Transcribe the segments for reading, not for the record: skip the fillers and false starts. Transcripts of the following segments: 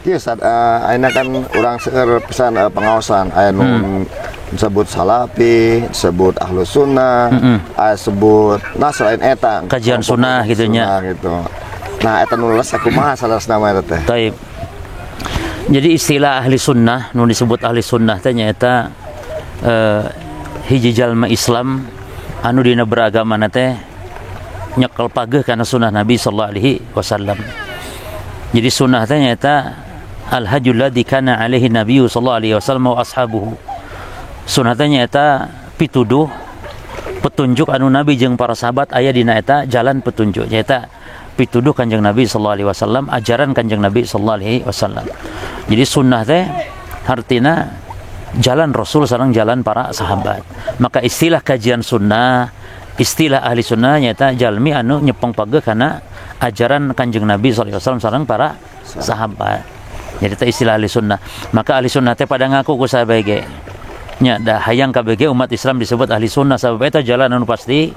Kieu, Ustaz, ayeuna kan urang seueur pisan pengaosan, aya nu disebut salafi, disebut ahlu sunnah, aya sebut, nah, selain eta kajian kelompok sunnah gitu nya. Sunnah gitu. Nah, eta nu leres kumaha saleresna mah eta teh? Taib. Jadi istilah ahli sunnah, nu disebut ahli sunnah teh nyaeta hiji jalma Islam anu dina beragama teh nyekel pageh kana sunnah Nabi sallallahu alaihi wasallam. Jadi sunnah teh nyaeta al-hadyul ladzi kana alaihi nabiyyu sallallahu alaihi wasallam wa ashabuhu. Sunnah teh nyaeta pituduh, petunjuk anu Nabi jeung para sahabat aya dina eta jalan petunjuk, nyaeta pituduh Kanjeng Nabi sallallahu alaihi wasallam, ajaran Kanjeng Nabi sallallahu alaihi wasallam. Jadi sunnah teh hartina jalan Rasul sareng jalan para sahabat. Maka istilah kajian sunnah, istilah ahli sunnah nyaeta jalmi anu nyepeng pageh kana ajaran Kanjeng Nabi sallallahu alaihi wasallam sareng para sahabat. Jadi teh istilah ahli sunnah. Maka ahli sunnah teh pada ngaku ku sahabat ge. Nya da hayang KBG umat Islam disebut ahli sunnah, sabab eta jalan anu pasti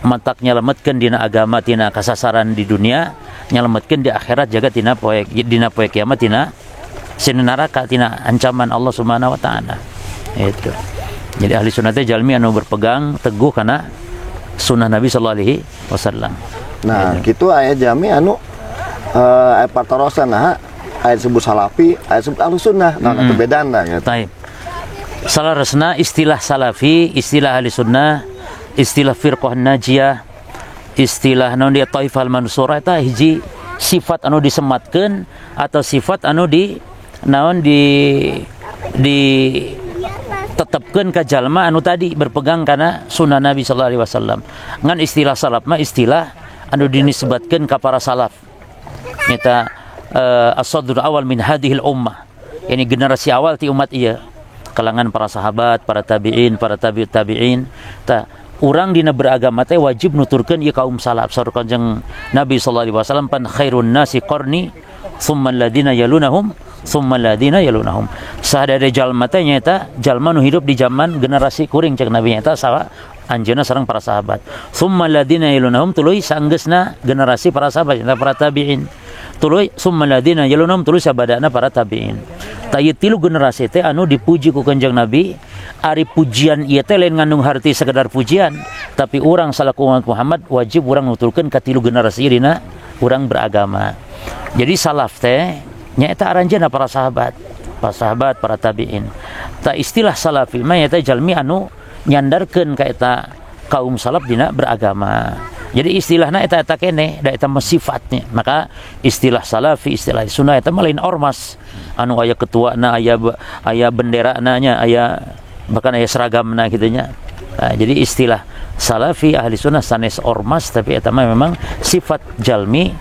matak nyalametkeun dina agama tina kasasaran di dunia, nyalametkeun di akhirat jaga tina poe, dina poe kiamat tina sini neraka, tina ancaman Allah Subhanahu wa taala. Itu. Jadi ahli sunnah teh jalmi anu berpegang teguh kana sunnah Nabi sallallahu alaihi wasallam. Nah, gitu aya jalmi anu aya patarosan, nah, aya disebut salafi, aya disebut ahlu sunnah. Nah, itu bedana gitu. Taib. Salaresna istilah salafi, istilah ahli sunnah, istilah firqah najiyah, istilah naon dia taifah al-mansurah eta hiji sifat anu disematkeun atau sifat anu di naon di tetepkeun ka jalma anu tadi berpegang kana sunnah Nabi sallallahu alaihi wasallam. Ngan istilah salaf mah istilah anu dinisbatkeun ka para salaf. Nyata as-sadrul awal min hadhil ummah. Ini generasi awal ti umat ieu. Kalangan para sahabat, para tabi'in, para tabi'ut tabi'in. Ta urang dina beragama teh wajib nuturkeun ieu kaum salaf. Saur Kanjeng Nabi sallallahu alaihi wasallam, pan khairun nasi qarni thumma alladziina yalunahum thumma alladziina yalunahum. Sadaya jalma teh nyaeta jalma nu hidup di zaman generasi kuring cek Nabi, nyaeta saha? Anjeunna sareng para sahabat. Thumma alladziina yalunahum, tuluy sanggeusna generasi para sahabat nyaeta para tabi'in. Tuluy summa alladziina yalunahum, tuluy sabadana para tabi'in. Ta ieu tilu generasi teh anu dipuji ku Kanjeng Nabi. Ari pujian ieu teh lain ngandung harti sekedar pujian, tapi urang salaku umat Muhammad wajib urang nuturkeun ka tilu generasi dina urang beragama. Jadi salaf teh nyaeta aranjeunna para sahabat, para sahabat, para tabi'in. Ta istilah salafi mah nyaeta jalmi anu nyandarkeun ka eta kaum salaf dina beragama. Jadi istilahna eta-eta keneh, da eta mah sifatnya. Maka istilah salafi, istilah sunnah eta mah lain ormas anu aya ketuana, aya benderana nya, aya bahkan aya seragamna kitu nya. Nah, jadi istilah salafi ahli sunnah sanes ormas, tapi eta mah memang sifat jalmi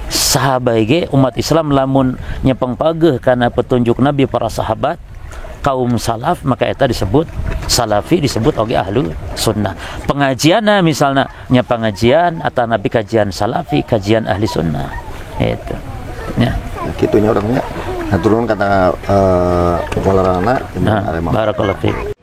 sahabat ge umat Islam lamun nyepeng pageh kana petunjuk Nabi, para sahabat, kaum salaf, maka eta disebut salafi, disebut oge ahlu sunnah. Pengajianna misalnya nya pengajian atau nabi kajian salafi, kajian ahli sunnah itu ya. Nah, kitunya orangnya. Nah, turun kata walarana. Nah, barakallahu fiik.